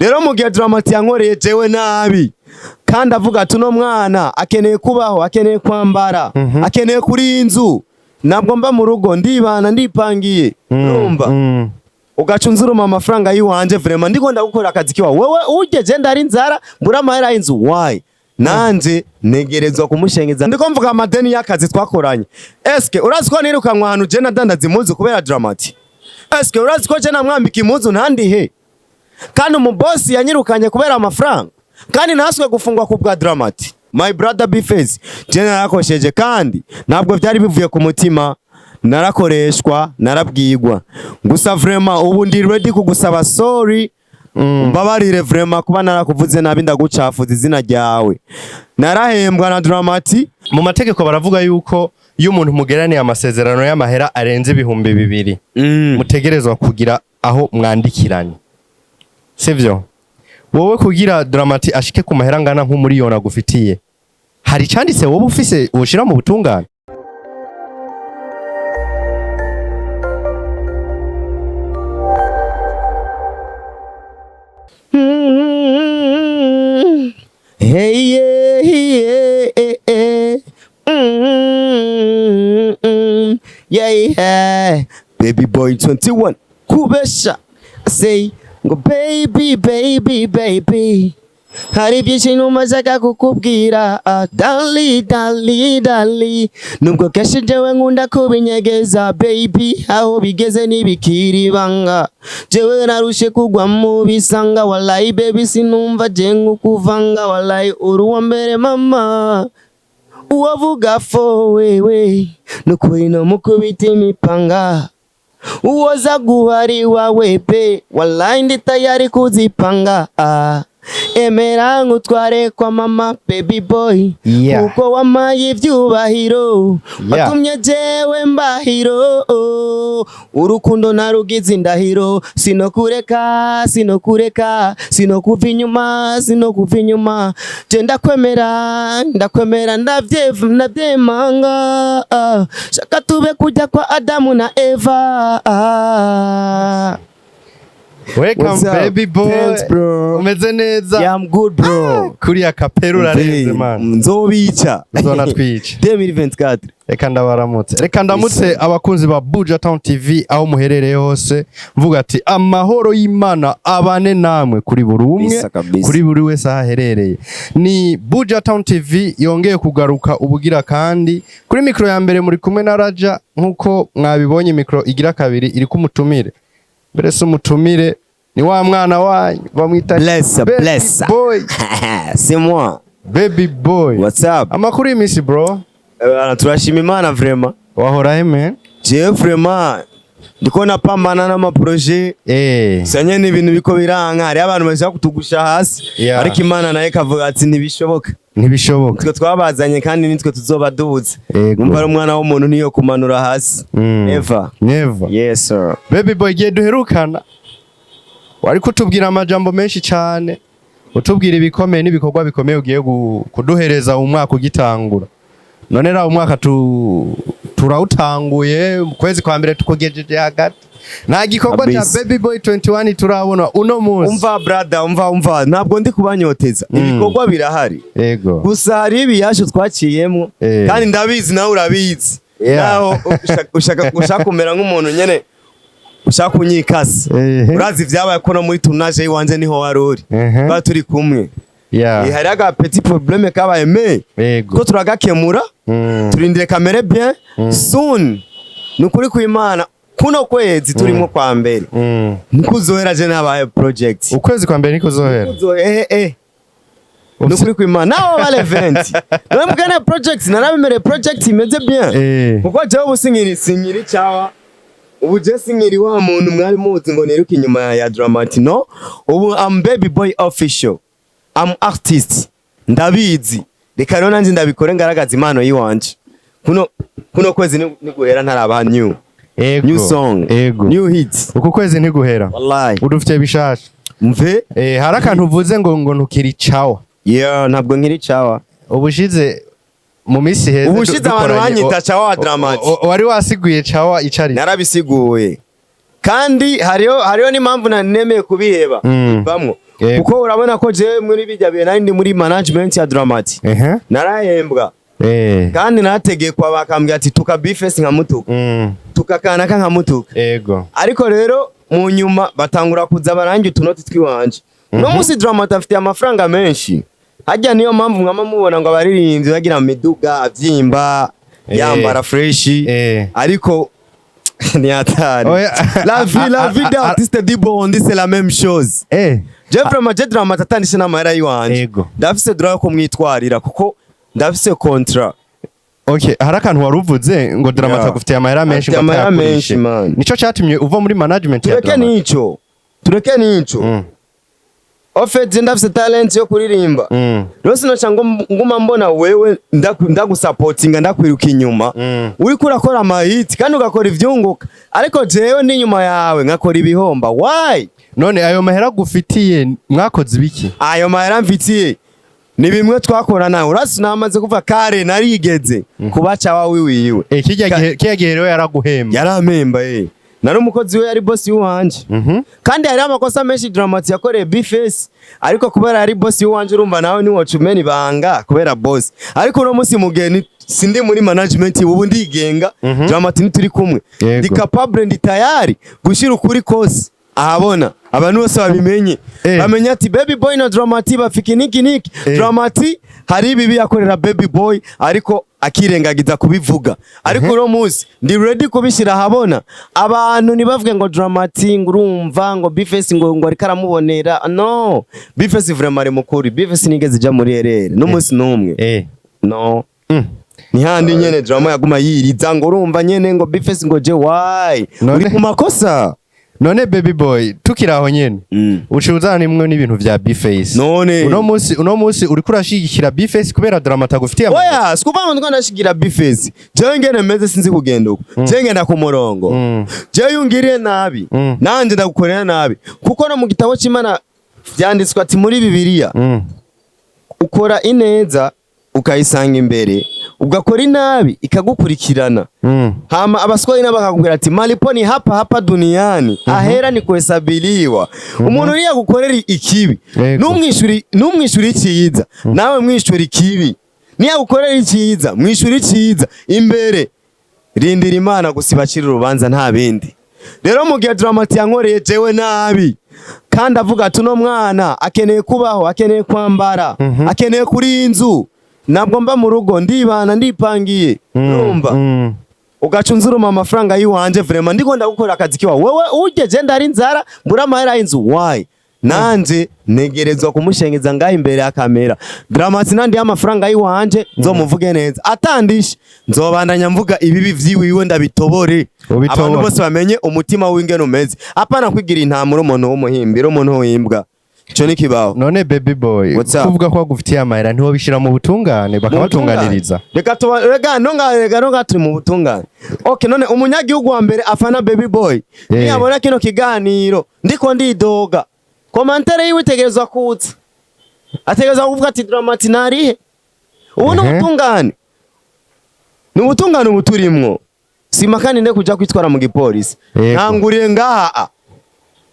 Rero mu gihe Dramati yankoreye jewe nabi, kandi avuga ati uno mwana akeneye kubaho, akeneye kwambara, akeneye kuri inzu, ntabwo mba mu rugo, ndibana, ndipangiye, urumva? Ugaca unzuruma amafaranga y'iwanje. Vraiment, ndiko ndagukora akazi kiwa, wewe uje ndari inzara, mbura amahera y'inzu, why? Nanje negerezwa kumushengeza. Ndiko mvuga amadeni y'akazi twakoranye. Eske urazi ko nirukanwa ahantu je nadandaza impuzu kubera Dramati? Eske urazi ko je namwambika impuzu ntandihe, kandi umubosi yanyirukanye kubera amafaranga, kandi naswe gufungwa ku bwa Dramati? My brother Bface, je narakosheje, kandi ntabwo byari bivuye ku mutima, narakoreshwa, narabwigwa gusa. Vraiment, ubu ndi ready kugusaba sorry. Mbabarire vraiment kuba narakuvuze nabi, ndagucafuza izina ryawe. Narahembwa na Dramati. Mu mategeko baravuga yuko iyo umuntu mugeraniye amasezerano y'amahera arenze 2000, mutegerezwa kugira aho mwandikiranye, sivyo? Wowe kugira Dramati ashike ku mahera angana nk'umuriyoni agufitiye, hari icanditse wowe ufise woshira mu butungane? Hey, yeah, yeah, eh, eh. Yeah, yeah. Baby boy 21 kubesha say ngo baby, baby, baby, hari byinshi numva nshaka kukubwira. Ah, dali dali dali, nubwo kenshi jewe nkunda kubinyegeza, baby, aho bigeze ntibikiri ibanga. Jewe narushe kugwa mu bisanga, wallahi baby, sinumva je nkukuvanga. Wallahi uri uwa mbere mama, uwavuga fo wewe nukuri no mukubita imipanga, uwoza guhari wawe pe, wallahi ndi tayari kuzipanga. Ah. Emera nkutware kwa mama, baby boy, kuko wamaye ivyubahiro, watumye jewe mbahiro, urukundo narugize indahiro, sinokureka, sinokureka, sinokuva inyuma, sinokuva inyuma. Je ndakwemera, ndakwemera, ndavyemanga. Ah. Shaka tube kujya kwa Adamu na Eva. Ah. Welcome. What's up? Baby boy. Thanks, bro. Umeze neza? Yeah, I'm good, bro. Kuriya kapera urarenze, man. Nzobica. Uzonatwica. 2024. Reka ndabaramutse, reka ndamutse abakunzi ba Buja Town TV aho muherereye hose, mvuga ati amahoro y'Imana abane namwe kuri buri umwe, Kabisa, kabisa. kuri buri wese aho aherereye. Ni Buja Town TV yongeye kugaruka ubugira kandi. Kuri mikro ya mbere muri kumwe na Raja, nkuko mwabibonye. Mikro igira kabiri iri kumutumire mbere, si umutumire, ni wa mwana wanyu bamwita Bless, Baby bless. Boy. C'est moi. Baby Boy. What's up? Amakuru y'iminsi, bro? Turashima Imana vraiment. Wahora he, man? Jewe vraiment ndiko napambana n'amaprojet. Sanye n'ibintu biko biranka, hariho abantu bashaka kutugusha hasi, ariko Imana nayo ikavuga ati ntibishoboka. Ntibishoboka. Twe twabazanye kandi nitwe tuzoba duhuze. Umva, ari umwana w'umuntu niyo kumanura hasi. Never. Never. Yes sir. Baby boy, igihe duherukana wari kutubwira amajambo menshi cyane, utubwira ibikomeye n'ibikorwa bikomeye ugiye kuduhereza umwaka ugitangura. None ra umwaka turawutanguye, mu kwezi kwa mbere tukugejeje hagati, nta gikorwa cya Kabisa. Baby Boy 21 turabona uno munsi. Umva brother, umva, umva, ntabwo ndi kubanyoteza. Ibikorwa birahari. Gusa hari ibiyasho twaciyemo, kandi ndabizi nawe urabizi. Naho ushaka kumera nk'umuntu nyene ushaka kunyikasa. Urazi vyabaye ko no muri tournage y'iwanje niho wari uri. Twari turi kumwe. Hari aga petit problème kabaye, mais ko turagakemura, turindire kamere bien soon. Ni ukuri kw'Imana, kuno kwezi turimo kwa mbere nikuzohera je nabaye project. Ukwezi kwa mbere niko zohera? Eh. Ni ukuri kw'Imana, naho bale 20 none mugane project narabemereye, project imeze bien, kuko jewe ubu sinkiri cawa, ubu je sinkiri wa muntu mwari muzi ngo niruke inyuma ya Dramati. No, ubu I'm Baby Boy official, I'm artist, ndabizi. Reka rero nanje ndabikore, ngaragaza impano yiwanje. Kuno kwezi niguhera ntarabaha new new song, new hit. Uku kwezi ntiguhera. Wallahi. Udufite bishasha. Mve. Hari akantu uvuze ngo ntukiri cawa. Yeah, ntabwo nkiri cawa. Ubushize mu minsi heze Ubushize abantu dukoranye, banyita cawa wa Dramati. Wari wasiguye cawa icari? Narabisiguye. Kandi hariho n'impamvu nemeye kubiheba bamwo, kuko urabona ko jewe muri bijya bihe nari ndi muri management ya Dramati, narahembwa kandi nategekwa, bakambwira ati tuka B-Face nkamutuka, tukakanaka nkamutuka. Ariko rero mu nyuma batangura kuza barangi utunoti twiwanje. Uno munsi Dramati afite amafaranga menshi hajya, niyo mpamvu mwama mubona ngo abaririmbyi bagira mu miduga avyimba, yambara fresh, ariko ni hatari. Oya. La vie d'artiste du Burundi, c'est la même chose. Je vraiment, je Dramati atandishe n'amahera yiwanje, ndafise droit yo kumwitwarira kuko ndafise contrat. Okay, hari akantu wari uvuze ngo Dramati agufitiye amahera menshi Afitiye ngo amahera atayakurishe. menshi, man. Nico catumye uva muri management ya Tureke Dramati? nico, tureke nico. Au fait, ndafise talent yo kuririmba. Rero sinoca ngo nguma mbona wewe ndagusapotinga, ndakwiruka inyuma, uriko urakora amahiti kandi ugakora ivyunguka, ariko jewe ndi inyuma yawe nkakora ibihomba. Why? None ayo mahera agufitiye mwakoze ibiki? Ayo mahera mfitiye ni bimwe twakorana. Urasi namaze kuva kare, narigeze kuba cawa wiwiwe. Kirya gihe, kirya gihe rero yaraguhemba? Yarampemba, eh. Nari umukozi we, yari boss wanje. Kandi hariho amakosa menshi Dramati yakoreye B-Face, ariko kubera yari boss wanje, urumva nawe ntiwoca umena ibanga kubera boss. Ariko uno munsi mugeni sindi muri management, ubu ndigenga. Dramati ntituri kumwe. Ndi capable, ndi tayari gushira ukuri kose ahabona, abantu bose babimenye, bamenye ati Baby Boy na Dramati bafika niki niki. Dramati hari ibibi yakorera Baby Boy ariko akirengagiza kubivuga, ariko uno munsi ndi ready kubishyira ahabona, abantu ntibavuge ngo Dramati ngo urumva ngo B-Face ngo ariko aramubonera. No, B-Face vraiment ari mukuri. B-Face nigeze ija muri erere n'umunsi n'umwe. No, ni handi nyene Drama yaguma yiriza ngo urumva nyene ngo B-Face ngo je why uri ku makosa. None Baby Boy, tukiri aho nyene, uciye uzana imwe n'ibintu vya B-Face. None Uno munsi uriko urashigikira B-Face kubera Dramati agufitiye amahera? Oya, sikuvuga ngo ndiko ndashigira B-Face. Jewe ngene meze sinzi kugenda uko. Jewe ngenda ku murongo. Jewe iyo ungiriye nabi, nanje ndagukorera nabi, kuko no mu gitabo c'Imana vyanditswe ati muri Bibiliya, ukora ineza ukayisanga imbere, ugakora inabi ikagukurikirana. Hama abaswahili nabo bakakubwira ati malipo ni hapa hapa duniani, ahera ni kuhesabiliwa. Umuntu uriya gukorera ikibi, numwishuri icyiza, nawe mwishuri ikibi. Niyagukorera icyiza, mwishuri icyiza imbere. Rindira Imana gusa ibacira urubanza, nta bindi. Rero mu gihe Dramati yankoreye jewe nabi kandi avuga ati uno mwana akeneye kubaho, akeneye kwambara, akeneye kuri inzu, ntabwo mba mu rugo, ndibana, ndipangiye, urumva, ugaca unzuruma amafaranga yiwanje, vraiment ndiko ndagukora akazi kiwa, wewe uje je ndari inzara, mbura amahera y'inzu, why? Nanje negerezwa kumushengeza ngaho imbere ya kamera. Dramati nandi y'amafaranga yiwanje, nzomuvuge neza, atandishe nzobandanya mvuga ibibi vyiwiwe, ndabitobore. Ubitobore. Abantu bose bamenye umutima w'ingene umeze, apana kwigira intama uri umuntu w'umuhimbira, umuntu w'imbwa. Ico ni kibaho. None Baby Boy, What's up? kuvuga ko agufitiye amahera, ntiwobishira mu butungane bakabatunganiriza? Reka tuba, reka nonga, reka nonga, turi mu butungane. Okay, none umunyagihugu wa mbere afana Baby Boy niyabona kino kiganiro ndiko ndidoga, commentaire yiwe itegerezwa kuza, ategerezwa kuvuga ati Dramati narihe ubu. Ni ubutungane, ni ubutungane ubu turimwo. Sima kandi nde kuja kwitwara mu gipolisi. Ntanguriye ngaha,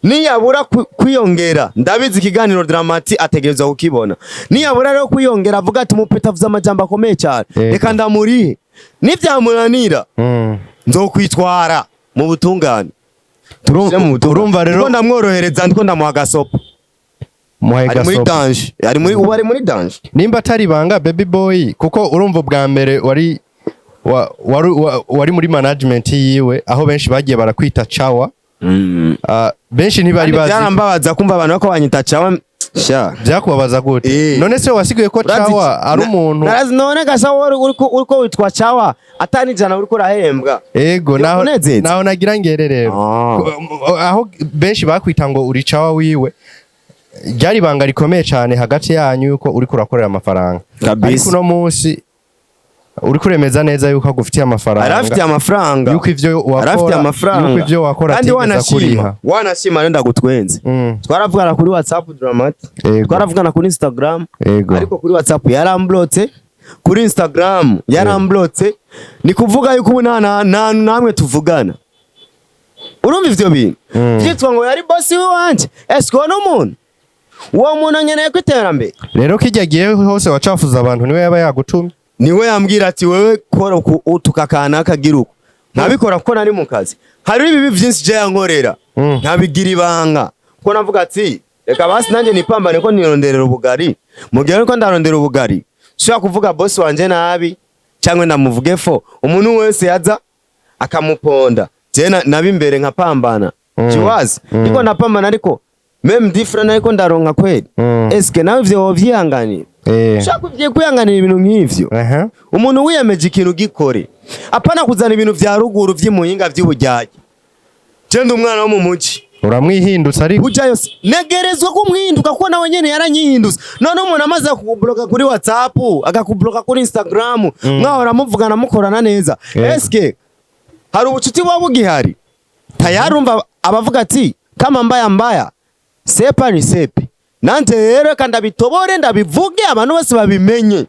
niyabura kwiyongera, ndabizi ikiganiro Dramati ategerezwa kukibona. Niyabura rero kwiyongera avuga ati umupeta avuze amajambo akomeye cyane, reka ndamurihe. Nivyamunanira, nzokwitwara mu butungane. Tuje mu butungane. Urumva rero Ndiko ndamworohereza, ndiko ndamuha agasopo. Muhaye Ari muri gasopo. danger, ari muri, ubu ari muri danger. Nimba atari ibanga, Baby Boy, kuko urumva ubwa mbere wari wari muri management yiwe, aho benshi bagiye barakwita cawa. Benshi ntibari Kandi bazi. byarambabaza kumva abantu bako banyita cawa sha. Byakubabaza gute? None se wasiguye ko cawa ari umuntu? None gasa wowe uriko witwa cawa atani ijana uriko urahembwa. Ego, naho Unezeza. naho nagira ngere rero. Aho benshi bakwita ngo uri cawa wiwe, ryari ibanga rikomeye cyane hagati yanyu yuko uriko urakorera amafaranga. Kabisa. Ariko uno munsi uriko uremeza neza yuko agufitiye amafaranga. Arafitiye amafaranga. Yuko ivyo wakora, Arafitiye amafaranga. yuko ivyo wakora Kandi atigeze wanashima, akuriha. wanashima rero ndagutwenze. Twaravugana kuri WhatsApp Dramati, twaravugana kuri Instagram, ariko kuri WhatsApp yaramblotse, kuri Instagram yaramblotse. Ni kuvuga yuko ubu nta namwe tuvugana. Urumva ivyo bintu vyitwa ngo yari bosi wanje. Eske uwo n'umuntu, uwo muntu ankeneye ko iterambere? Rero kijya gihe hose wacafuza abantu, niwe yaba yagutumye? Niwe yambwira ati: "Wewe kora uku, utuka kanaka, gira uku." Nkabikora kuko nari mu kazi. Hari ibibi vyinshi je yankorera, nkabigira ibanga kuko navuga ati: "Reka basi nanjye nipambane ko nironderera ubugari." Mu gihe ariko ndarondera ubugari, nshobora kuvuga bosi wanje nabi cyangwa ndamuvuge fo, umuntu wese yaza akamuponda, je naba imbere nkapambana. Kiwazi ndiko ndapambana, ariko même different, ariko ndaronka kweli. Eske nawe ivyo wovyihanganira? Ushaka ugiye kwihanganira ibintu nk'ivyo? Umuntu wiyemeje ikintu gikore, apana kuzana ibintu vya ruguru vy'imuhinga vy'ubujyajya. Je ndi umwana wo mu muji. Uramwihindutse ariko. Ujayo negerezwa kumwinduka kuko nawe nyene yaranyihindutse. None umuntu amaze kukubloka kuri WhatsApp, akakubloka kuri Instagram, mwahora muvugana, mukorana neza, eske hari ubucuti buba bugihari? Tayari umva abavuga ati: "Kama mbaya mbaya, sepa ni sepe." Nanje rero reka ndabitobore, ndabivuge, abantu bose babimenye.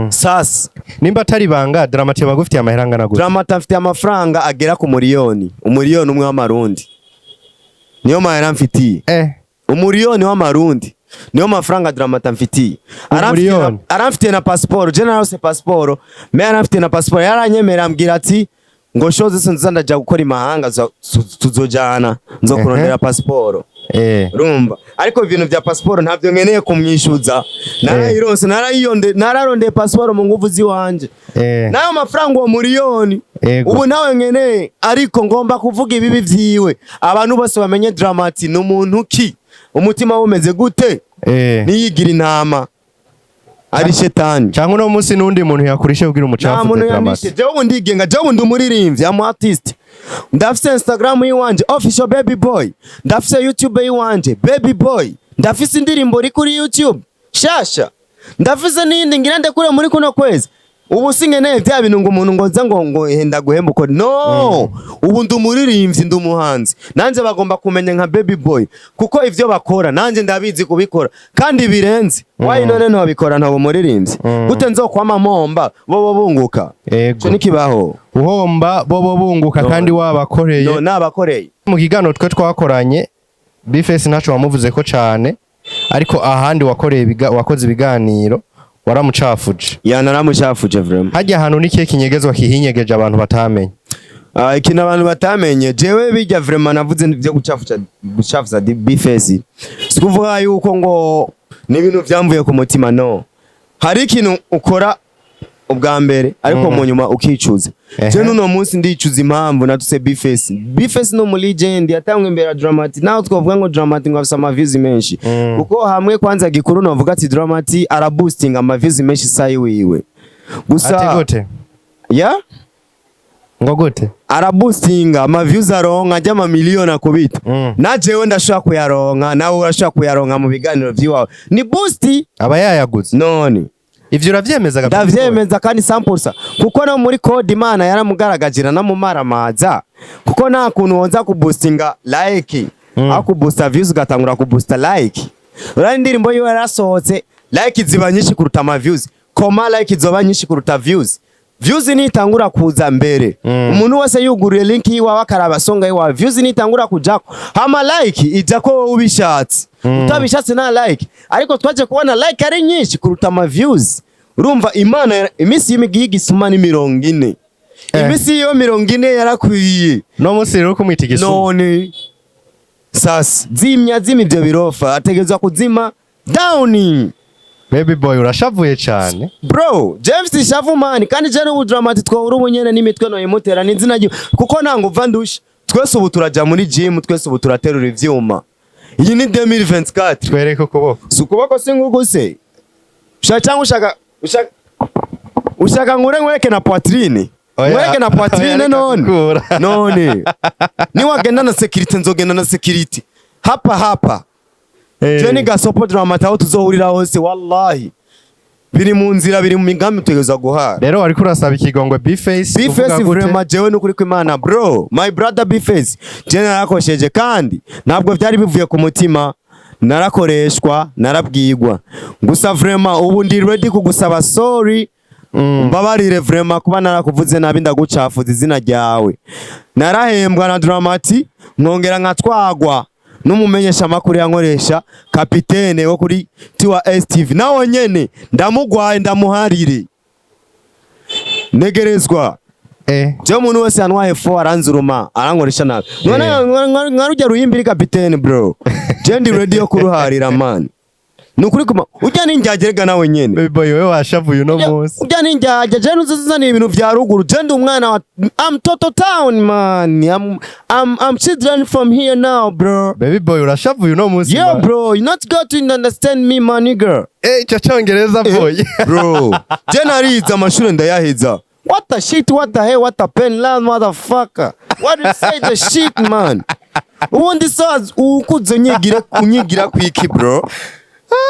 Sasa Nimba atari ibanga, Drama-T bagufitiye amahera angana gute? Drama-T afite amafaranga agera ku muriyoni, 1 miliyoni w'amarundi niyo mahera mfitiye. 1 miliyoni w'amarundi niyo mafaranga Drama-T mfitiye. Umuriyoni? Aramfitiye na pasiporo. Je narose pasiporo, me aramfitiye na pasiporo. Yaranyemera, ambwira ati ngo shoze zose nziza ndaja gukora imahanga, tuzojana, nzokurondera pasiporo. Urumva, ariko ibintu vya pasiporo ntabyo nkeneye kumwishuza, narayironse, narayiyonde, nararondeye pasiporo mu nguvu ziwanje nayo mafaranga, uwo muriyoni. Ubu nawe nkeneye, ariko ngomba kuvuga ibibi vyiwe, abantu bose bamenye Drama-T ni umuntu ki, umutima we umeze gute, niyigira intama ari shetani. Cyangwa uno munsi n'undi muntu yakurishe kugira Nta umucafuze muntu Drama-T? yandishe. Jewe ubu ndigenga, jewe ubu ndi umuririmbyi, am artist. Ndafise Instagram yiwanje, Official Baby Boy. Ndafise YouTube yiwanje, Baby Boy. Ndafise indirimbo iri kuri YouTube shasha, ndafise n'iyindi ngira ndekure muri kuno kwezi. Ubu sinkeneye bya bintu ngo umuntu ngo nza ngo henda guhemba uko. No, ubu ndi umuririmbyi, ndi umuhanzi. Nanjye bagomba kumenya nka Baby Boy, kuko ivyo bakora nanjye ndabizi kubikora kandi birenze. Why none ntobikora? Ntoba umuririmbyi gute? Nzokwama momba bobo bunguka? Ico nikibaho. Uhomba, bobo bunguka. No. Kandi wabakoreye. No, nabakoreye. Mu kiganiro twe twakoranye, B-Face ntaco wamuvuze ko cane, ariko ahandi wakoreye wakoze ibiganiro waramucafuje. Ya, naramucafuje vraiment. Hajya ahantu ni kihe kinyegezwa kihinyegeje abantu batamenye? Ah, ikintu abantu batamenye, jewe bijya vraiment navuze byo gucafuza B-Face, sikuvuga yuko ngo ni ibintu byamvuye ku mutima. No, hari ikintu ukora ubwa mbere, ariko mu nyuma ukicuza. Je n'uno munsi ndicuza impamvu natuse B-Face. B-Face no mu legend yatangwe imbere ya Drama-T. Naho twavuga ngo Drama-T ngo afise ama views menshi, kuko hamwe kwanza gikuru novuga ati Drama-T araboosting ama views menshi sayi wiwe gusa. Ati gute? Ya. Ngo gute? Araboostinga ama views, aronka ajya amamiliyoni akubita. Na jewe ndashobora kuyaronka, nawe urashobora kuyaronka mu biganiro vy'iwawe, ni boost. Aba yayaguze. None Ivyo uravyemeza ga? Ndavyemeza kandi 100%, kuko no muri code Imana yaramugaragaje namumaramaza, kuko nta kuntu wonza kuboostinga like aho kuboosta views, ugatangura kuboosta like. Urabona indirimbo yiwe yarasohotse, like ziba nyinshi kuruta ama views. Koma like zoba nyinshi kuruta views, views nitangura kuza mbere. Umuntu wese yuguriye link yiwawe akaraba songa yiwawe, views nitangura kujako, hama like ijako wowe ubishatse, utabishatse nta like. Ariko twaje kubona like ari nyinshi kuruta ama views. Urumva Imana iminsi y'imigi y'igisuma ni 40. Iminsi iyo 40 yarakwiye. No munsi rero kumwita igisuma? None sasa zimya, zima ivyo birofa, ategerezwa kuzima down. Baby Boy, urashavuye cane. Bro, James ishavu man, kandi je n'ubu Drama-T twahura ubu nyene n'imitwe noyimutera n'izina ryiwe, kuko ntango uva ndusha. Twese ubu turaja muri gym, twese ubu turaterura ivyuma. Iyi ni 2024. Twereke ukuboko. Si ukuboko, si ngugu se? Ushaka cyangwa ushaka ngure nkwereke na poitrine? Oya. Nkwereke na poitrine? Oya, reka None gukura. None niwagenda na security, nzogenda na security hapa hapa. Je ni gasopo Drama-T, aho tuzohurira hose, wallahi biri mu nzira, biri mu migambi tutegerezwa guhara. Rero wariko urasaba ikigongwe B-Face. B-Face, vraiment, jewe nukuri kw'Imana, bro, my brother B-Face, je narakosheje kandi ntabwo byari bivuye ku mutima, narakoreshwa, narabwigwa gusa. Vraiment ubu ndi ready kugusaba sorry. Mbabarire vraiment kuba narakuvuze nabi, ndagucafuza izina ryawe. Narahembwa na Dramati, nkongera nkatwagwa n'umumenyesha makuru yankoresha, kapitene wo kuri Tiwa STV. Nawe nyene ndamugwaye, ndamuharire negerezwa. Je, umuntu wese yanwaye fo, aranzuruma, arankoresha nabi, none nka rujya ruhimbiri kapitene, bro, je ndi ready yo kuruharira, man. Nukuri kuma ujya ninjyagerega nawe nyene. Baby boy, wewe washavuye uno munsi. Ujya ninjyajya je nuzuzana ibintu vya ruguru. Je ndi umwana wa, I'm Toto Town, man. I'm children from here now, bro. Baby boy, urashavuye uno munsi, Yeah. man. Bro, you not got to understand me, my nigga. Ico congereza, boy. Bro, je narize amashuri ndayaheza. What the shit, what the hell, what the pen land, motherfucker, what you say the shit, man? Ubundi so ukuze unyigira, unyigira kwiki, bro?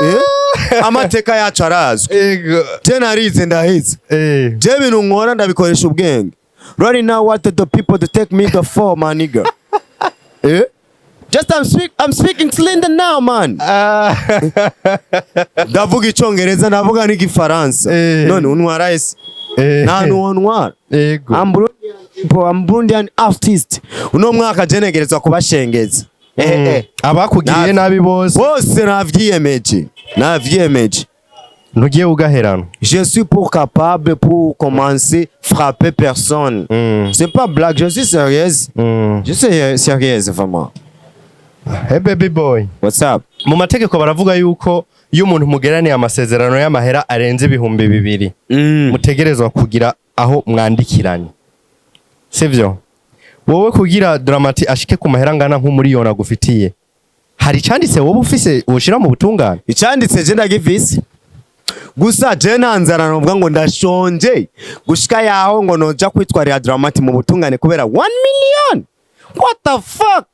Eh? Amateka yacu arazwi. Ego. Je narize ndaheza. Je ibintu nkora ndabikoresha ubwenge. Right now, what the people to take me the for, my nigga? Eh? Just I'm speaking Slinda now, man. Ndavuga icongereza, ndavuga n'igifaransa. None untwara ese? Nta nuwontwara. Ego. I'm Burundian people, I'm Burundian artist. Uno mwaka je negerezwa kubashengeza. Abakugiriye nabi bose. Bose navyiyemeje. Navyiyemeje. Ntugiye ugaherana. Je suis pour capable pour commencer frapper personne. C'est pas blague, je suis sérieuse. Je suis sérieuse vraiment. Hey, baby boy. What's up? Mu mategeko baravuga yuko iyo umuntu mugeraniye amasezerano y'amahera arenze 2000, mutegerezwa kugira aho mwandikiranye, sivyo? Wowe kugira Dramati ashike ku mahera angana nk'umuriyoni agufitiye, hari icanditse wowe ufise woshira mu butungane? Icanditse je ndagifise. Gusa je nta nzara novuga ngo ndashonje gushika yaho ngo noja kwitwarira Dramati mu butungane kubera 1 million. What the fuck?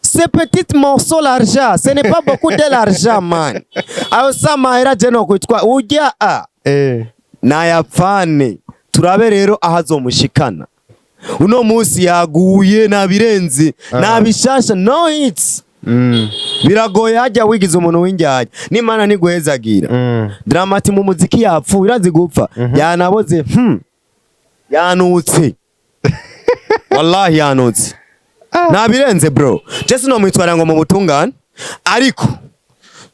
Ce petit morceau l'argent, ce n'est pas beaucoup de l'argent, man. Ayo si amahera je no kwitwa urya a nayapfane, turabe rero aho azomushikana. Uno munsi yaguye nabirenze, nabishasha, no hits. Biragoye hajya wigize umuntu w'injyajya n'Imana ntiguhezagira. Dramati mu muziki yapfuye, urazi gupfa, yanaboze, yanutse, wallahi yanutse, nabirenze, bro. Je sinomwitwara ngo mu butungane, ariko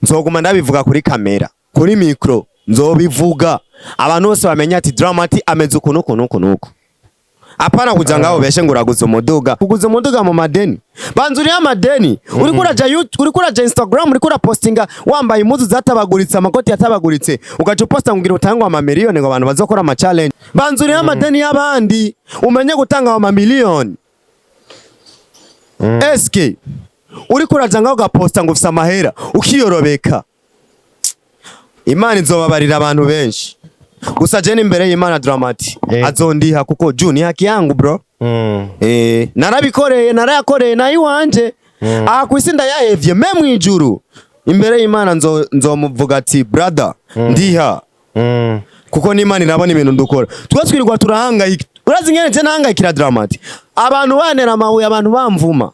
nzoguma ndabivuga kuri kamera, kuri micro nzobivuga, abantu bose bamenye ati Dramati ameze uku nuku nuku nuku. Apana kuja ngaho beshe ngo uraguza umuduga, kuguza umuduga mu madeni. Banza uriho amadeni. Uriko uraja YouTube, uriko uraja Instagram, uriko urapostinga wambaye impuzu zatabaguritse, amakoti yatabaguritse, ugaca uposta ngo ugira utangwa amamiliyoni ngo abantu bazokora ama challenge. Banza uriho amadeni y'abandi, umenye gutanga amamiliyoni. Eske uriko uraja ngaho ugaposta ngo ufise amahera, ukiyorobeka, Imana izobabarira abantu benshi. Gusa je imbere y'Imana, Dramati azondiha, kuko juu ni haki yangu, bro. Narabikoreye, narayakoreye nayo iwanje. Aha kwisi ndayahevye, me mwijuru imbere y'Imana nzomuvuga ati: "Brother, ndiha." Kuko n'Imana irabona ibintu dukora. Twe twirirwa turahangayika. Urazi ingene je nahangayikira Dramati, abantu bantera amabuye, abantu bamvuma,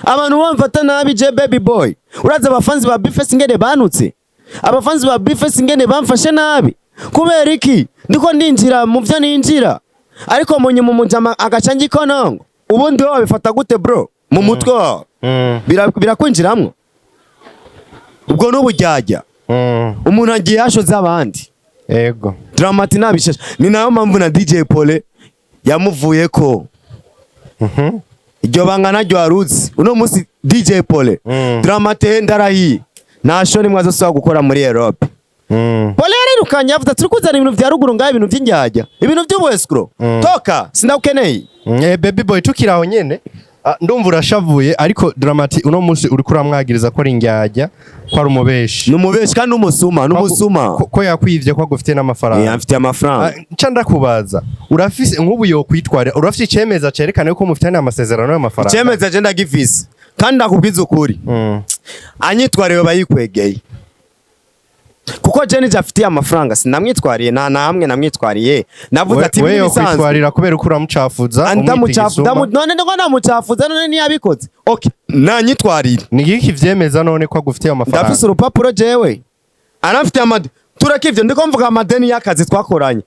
abantu bamfata nabi? Je baby boy, urazi abafanzi ba Bface ingene banutse, abafanzi ba Bface ingene bamfashe nabi? Kubera iki? Ndiko ndinjira mu vyo ninjira, ariko mu nyuma umujama agaca ngikonongo. Ubundi wowe wabifata gute, bro, mu mutwe wawe? Birakwinjiramwo? Ubwo n'uburyarya. Umuntu agiye yashoze abandi. Dramati nabishasha, ni nayo mpamvu na DJ Pole yamuvuyeko. Iryo banga naryo waruzi. Uno munsi DJ Pole, Dramati ndarahiye, nta show nimwe azosubira gukora muri Europe. Pole yarirukanye, avuga turi kuzana ibintu vya ruguru ngaho, ibintu vy'indyarya, ibintu vy'ubu toka, sindakukeneye. Baby boy, tukiri aho nyene, ndumva urashavuye, ariko Dramati uno munsi uriko uramwagiriza ko ari indyarya, ko ari umubeshi. Ni umubeshi kandi n'umusuma, n'umusuma. Ko yakwivye, ko agufitiye n'amafaranga. Amfitiye amafaranga. Nca ndakubaza, urafise nk'ubu yokwitwarira, urafise icemeza cerekana yuko mufitanye amasezerano y'amafaranga? Icemeza je ndagifise, kandi ndakubwiza ukuri, anyitwariwe bayikwegeye, kuko je nije afitiye amafaranga. Sinamwitwariye, nta na hamwe namwitwariye. Navuze ati We ibi bisanzwe. yokwitwarira kubera uko uramucafuza, umwita Ndamucafu igisuma. None ndiko ndamucafuza? None ntiyabikoze? Okay, nanyitwarire. Ni igiki vyemeza none ko agufitiye amafaranga? Ndafise urupapuro jewe, anafitiye amadi. Tureke ivyo, ndiko mvuga amadeni y'akazi twakoranye.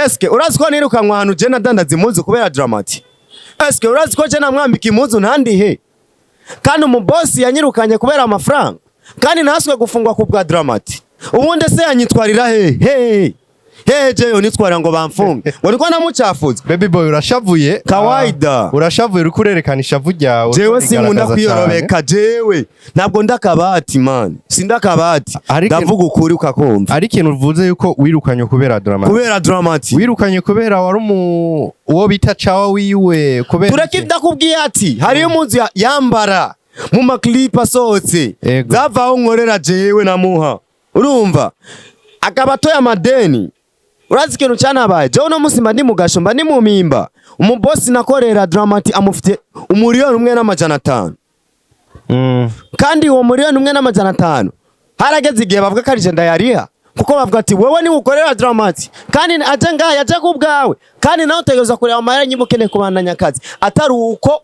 Eske urazi ko nirukanwa ahantu je nadandaza impuzu kubera Dramati? Eske urazi ko je namwambika impuzu ntandihe, kandi umubosi yanyirukanye kubera amafaranga, kandi naswe gufungwa ku bwa Dramati? Ubundi se yanyitwarira he he he? Je yonitwarira ngo bamfunge ngo niko namucafuza? Baby boy, urashavuye. Kawaida. Ah, urashavuye, uriko urerekana ishavu ryawe. Jewe sinkunda urigaragaza cane. kwiyorobeka. Jewe ntabwo ndakabati, man, sindakabati. Ndavuga ukuri ukakumva. Ari ikintu uvuze yuko wirukanye kubera Drama. Kubera Dramati. Wirukanye kubera wari umu uwo bita cawa wiwe, kubera Tureke iki? ndakubwiye ati hariyo impuzu yambara mu maklipu asohotse zavaho nkorera jewe namuha, urumva, akaba atoye amadeni. Urazi ikintu cyanabaye? Jewe uno munsi mba ndi mu gasho, mba ndi mu mpimba. Umubosi nakorera Dramati amufite 1,500,000. Kandi uwo 1,500,000 harageze igihe bavuga ko ari je ndayariha, kuko bavuga ati wowe niwe ukorera Dramati, kandi aje ngaha yaje ku bwawe, kandi nawe utegerezwa kureba amahera nyuma ukeneye kubandanya akazi. Atari uko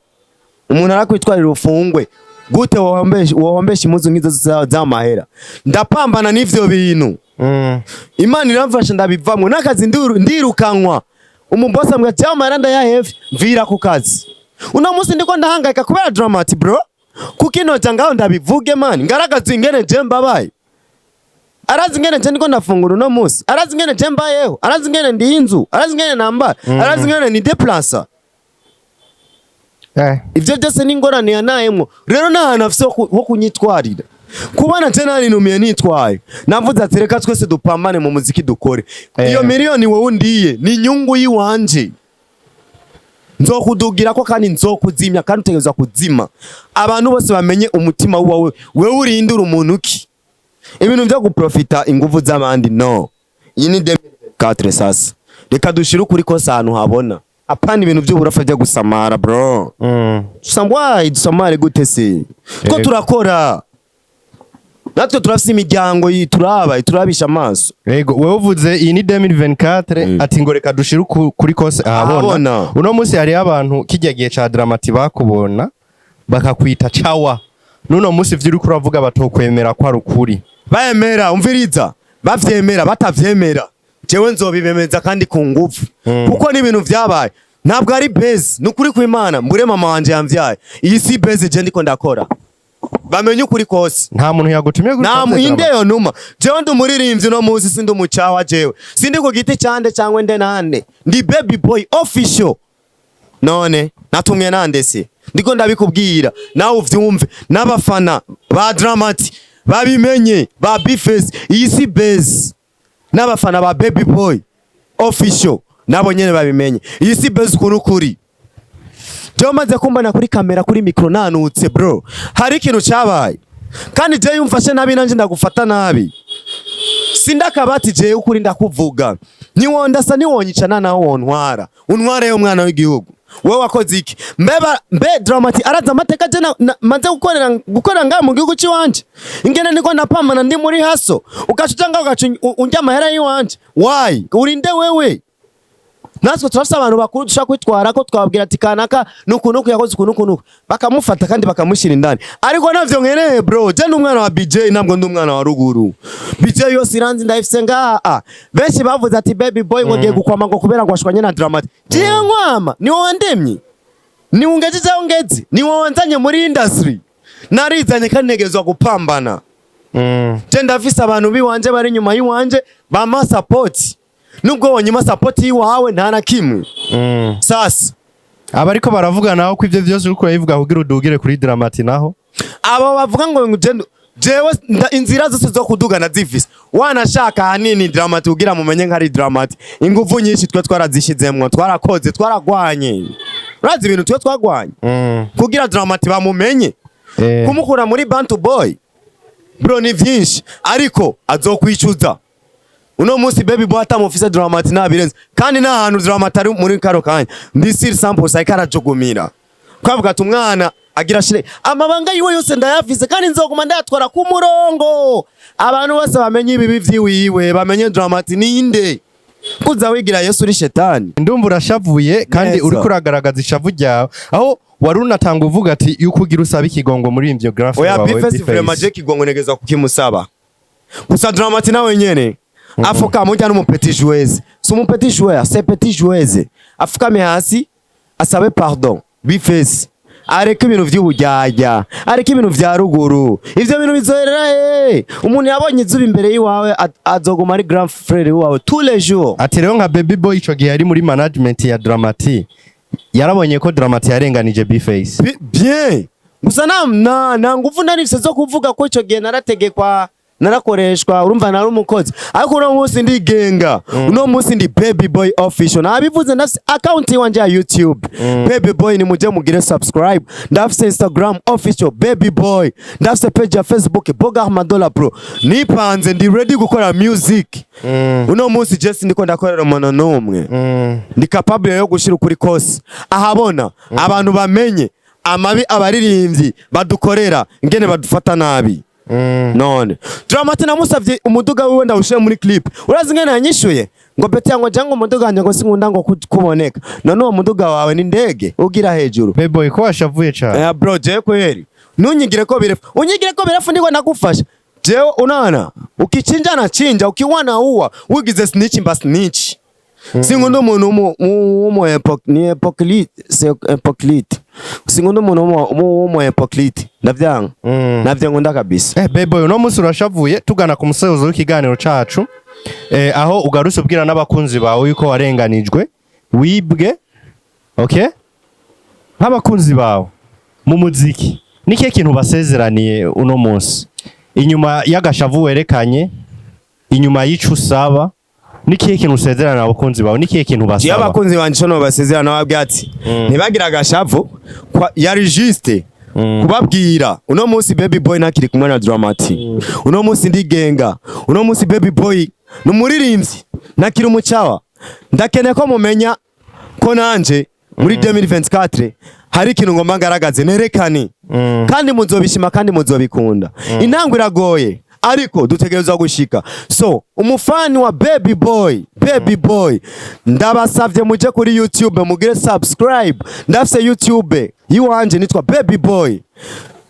umuntu arakwitwarira ufungwe gute? Wohombesha impuzu nk'izo z'amahera? Ndapambana n'ivyo bintu. Imana iramfasha ndabivamwo n'akazi, ndirukanwa. Umubosi ambwira ati amahera ndayahevye, mvira ku kazi. Uno munsi ndiko ndahangayika kubera Dramati, bro. Kuko inoja ngaho ndabivuge, man, ngaragaza ingene je mbabaye. Arazi ingene je ndiko ndafungura uno munsi, arazi ingene je mbayeho, arazi ingene ndi inzu, arazi ingene nambara, arazi ingene ni déplaça. Ivyo byose ni ingorane yanayemwo. Rero nta hantu afise ho kunyitwarira. Kubona je narinumiye nitwaye, navuze ati reka twese dupambane mu muziki dukore. Iyo miliyoni wowe undiye ni inyungu yiwanje, nzokudugira ko kandi nzokuzimya, kandi utegerezwa kuzima abantu bose bamenye umutima wawe. Wewe urindura umuntu ki? Ibintu vyo guprofita inguvu z'abandi, no. Iyi ni 2004. Sasa reka dushire ukuri kose ahantu habona, apana ibintu vy'uburofa vyo gusamara, bro. Sambwayi dusamare gute se ko turakora? Natwe turafise imiryango turaba turabisha amaso. Yego, wewe uvuze iyi ni 2024, ati ngo reka dushire kuri kose ahabona. Ahabona. Uno munsi hariho abantu kijya gihe ca Dramati bakubona bakakwita cawa, nuno munsi ivyo uriko uravuga batokwemera ko ari ukuri. Bayemera, umviriza, bavyemera batavyemera, jewe nzobibemeza kandi ku nguvu, kuko n'ibintu vyabaye ntabwo ari base. Ni ukuri kw'Imana, mbure mama wanje yamvyaye, iyi si base je ndiko ndakora. Bamenye ukuri kose. Nta muntu yagutumye Nta gutya. inde yo numa. Jewe ndi umuririmbyi uno munsi, sindi umucawa. Jewe sindi ku giti cande cyangwa nde nande, ndi Baby Boy Official. None natumwe nande se? Ndiko ndabikubwira nawe uvyumve, n'abafana ba Dramati babimenye, ba Bface, iyi si base, n'abafana ba Baby Boy Official nabo nyene babimenye, iyi si base. Ukuntu kuri jewe maze kumbona kuri kamera, kuri micro nanutse, bro, hari ikintu cabaye. Kandi jewe yumfashe nabi, nanje ndagufata nabi. Sindakabati jewe, ukuri ndakuvuga. Niwondasa, niwonyicana, nawe wontwara untwareyo mwana w'igihugu. Wewe wakoze iki? Mbeba mbe Dramati araza amateka je maze gukorera ngaha mu gihugu ciwanje, ingene niko ndapambana ndi muri haso, ugaca uja ngaho ugaca unjya amahera y'iwanje. Why? Urinde wewe? Natwe turafise abantu bakuru dushobora kwitwara ko twababwira ati kanaka nuku nuku yakoze uku nuku nuku, bakamufata kandi bakamushyira indani. Ariko navyo nkeneye, bro. Je ndi umwana wa BJ, ntabwo ndi umwana wa ruguru. BJ yose iranzi, ndayifise ngaha. Benshi bavuze ati Baby Boy ngo ngiye gukwama ngo kubera ngo ashwanye na Dramati. Jewe nkwama? Ni wowe wandemye, ni ungejeje aho ngeze, ni wowe wanzanye muri industry. Narizanye kandi ntegerezwa gupambana. Je ndafise abantu biwanje bari inyuma y'iwanje bampa support, nubwo wonyuma support yiwawe nta na kimwe. Sasa Abariko baravuga naho ko ivyo vyose uriko urabivuga kugira udugire kuri Dramati naho? Abo bavuga ngo jewe inzira zose zo kuduga nazifise. Wanashaka ahanini Dramati kugira mumenye nkari Dramati, ingufu nyinshi twe twarazishizemwo, twarakoze, twaragwanye. Urazi ibintu twe twagwanye kugira Dramati bamumenye, kumukura muri Bantu Boy, bro, ni vyinshi. Ariko azokwicuza. Uno munsi Baby Boy atamufise Dramati nabirenze, kandi nta hantu Dramati ari muri karo kanya, ndi sûr 100% ariko arajugumira kwavuga ati umwana agira shire amabanga yiwe yose ndayafise, kandi nzoguma ndayatwara ku murongo. Abantu bose bamenye ibibi vyiwiwe, bamenye Dramati ninde. Kuza wigira Yesu uri shetani. Ndumva urashavuye kandi Neza. uriko uragaragaza ishavu ryawe, aho wari unatanga uvuga ati yuko ugira usaba ikigongo muri ivyo graph Oya. wawe. Bface. Bface. Vraiment, je kigongo negezwa kukimusaba. Gusa Dramati nawe nyene Afukama ujya n'umu petit joueuse, si umu petit joueur, c'est petit joueuse. Afukame hasi asabe pardon B-Face, areke ibintu vy'ubujyajya, areke ibintu vya ruguru. Ivyo bintu bizoherera he? Umuntu yabonye izuba imbere y'iwawe azoguma ari grand frère wawe tous les jours. Ati rero nka Baby Boy ico gihe yari muri management ya Dramati, yarabonye ko Dramati yarenganije B-Face. Bien gusa na nguvu narifise zo kuvuga ko ico gihe narategekwa, narakoreshwa. Urumva nari umukozi, ariko uno munsi ndigenga. Uno munsi ndi Baby Boy Official, nabivuze. Ndafise account wanje ya YouTube, Baby Boy, ni muje mugire subscribe. Ndafise Instagram, Official Baby Boy. Ndafise page ya Facebook, Bogar Madola Pro. Nipanze, ndi ready gukora music. Uno munsi je sindiko ndakorera umuntu n'umwe. Ndi capable yo gushira ukuri kose ahabona, abantu bamenye amabi abaririmbyi badukorera, ingene badufata nabi. None Dramati namusavye umuduga wiwe ndawushire muri clip, urazi ingene yanyishuye? Ngo beti yango jango umuduga wanje ngo sinkunda ngo kuboneka. None uwo muduga wawe ni ndege ugira hejuru? Baby Boy, ko washavuye cane? Eh bro, jewe kweri nunyigire ko birefu, unyigire ko birefu, ndiko ndagufasha jewe. Unana ukichinja na chinja, ukiwana uwa wigize snitch mba snitch. Sinkunda umuntu w'umu ni hypocrite, c'est hypocrite. Sinkunda umuntu w'umu hypocrite, ndavyanga. Navyo nkunda kabisa. Eh, Baby Boy, uno munsi urashavuye. Tugana ku musozo w'ikiganiro cacu, aho ugarutse ubwira n'abakunzi bawe yuko warenganijwe, wibwe. Okay, nk'abakunzi bawe mu muziki, ni kihe kintu basezeraniye uno munsi inyuma y'agashavu werekanye, inyuma y'ico usaba? Ni kihe kintu usezerana abakunzi bawe? Ni kihe kintu Jewe basaba? abakunzi banje ico nobasezerana, babwira ati ntibagire agashavu, yari juste kubabwira uno munsi Baby Boy ntakiri kumwe na Dramati. Uno munsi ndigenga. Uno munsi Baby Boy ni umuririmbyi, ntakiri umucawa. Ndakeneye ko mumenya ko nanje muri 2024 hari ikintu ngomba ngaragaze, nerekane, kandi muzobishima kandi muzobikunda. Intango iragoye, ariko dutegerezwa gushika. So umufani wa Baby Boy, Baby Boy, ndabasavye muje kuri YouTube mugire subscribe. Ndafise YouTube yiwanje nitwa Baby Boy.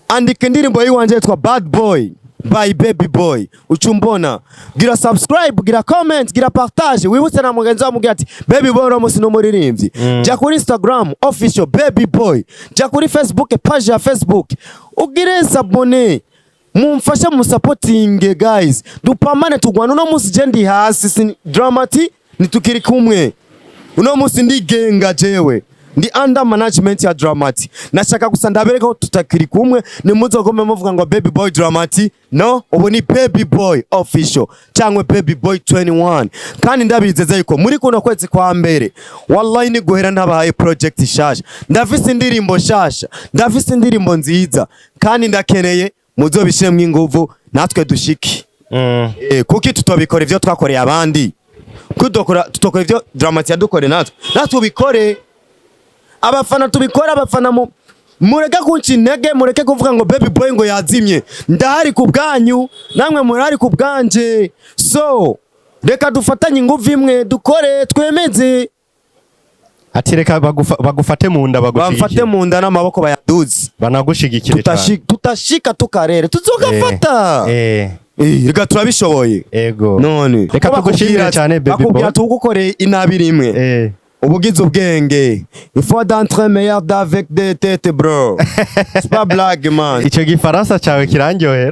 Andika indirimbo yiwanje yitwa Bad Boy by Baby Boy, ucumbona. Gira subscribe, gira comment, gira partage, wibutse na mugenzi wawe, mubwire ati Baby Boy uno munsi n'umuririmbyi. Jya kuri Instagram, Official Baby Boy. Jya kuri Facebook, page ya Facebook, ugire s'abonner, mumfashe musapotinge guys, dupambane, tugwana. Uno munsi je ndi hasi Dramati nitukiri kumwe. Uno munsi ndigenga, jewe ndi under management ya Dramati. Nashaka gusa ndabereka ko tutakiri kumwe, nimuzogome muvuga ngo Baby Boy Dramati. No, ubu ni Baby Boy Official cyangwa Baby Boy 21. Kandi ndabizeza yuko muri kuno kwezi kwa mbere, wallahi, ni guhera ntabahaye project shasha. Ndafise indirimbo shasha, ndafise indirimbo nziza, kandi ndakeneye muzobishiremwo inguvu natwe dushike. Kuki tutobikora ivyo twakoreye abandi? Kuki tutokora ivyo Dramati yadukoreye? Natwe ubikore, abafana tubikore. Abafana mu mureke kunca intege, mureke kuvuga ngo Baby Boy ngo yazimye. Ndahari ku bwanyu, namwe murahari ku bwanje. So reka dufatanye inguvu imwe, dukore, twemeze. Ati reka bagufate mu nda, Bamfate bagushigikire. mu nda n'amaboko bayaduze. Banagushigikire cyane. Tutashika tukarere tuzogafata. Reka turabishoboye. Ego. None Reka ko tugushimire cyane, Baby bakubwira Boy. tugukoreye inabi rimwe, ubugize ubwenge. Il faut d'entrer meilleur d'avec des têtes, bro. C'est pas blague, man. Icyo gifaransa cyawe kirandyohera.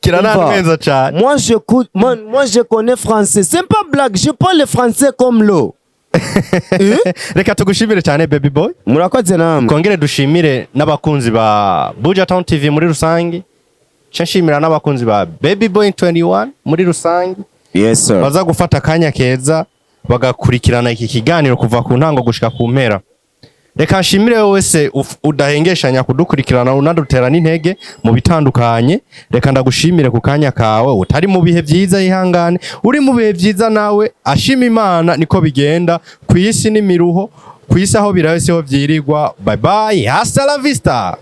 Kirananwenza cyane. Moi j'écoute, moi je connais français. C'est pas blague, je parle le français comme l'eau. Eh? Reka tugushimire cyane, Baby Boy. Murakoze namwe. Twongere dushimire n'abakunzi ba Buja Town TV muri rusange, nca nshimira n'abakunzi ba Baby Boy 21 muri rusange, Yes sir. baza gufata akanya keza bagakurikirana iki kiganiro kuva ku ntango gushika ku mpera. Reka nshimire wowe wese udahengeshanya kudukurikirana, unadutera n'intege mu bitandukanye. Reka ndagushimire ku kanya kawe. Utari mu bihe byiza yihangane, uri mu bihe byiza nawe ashima Imana. Niko bigenda ku isi n'imiruho, ku isi aho biraye siho vyirirwa. Bye bye, hasta la vista.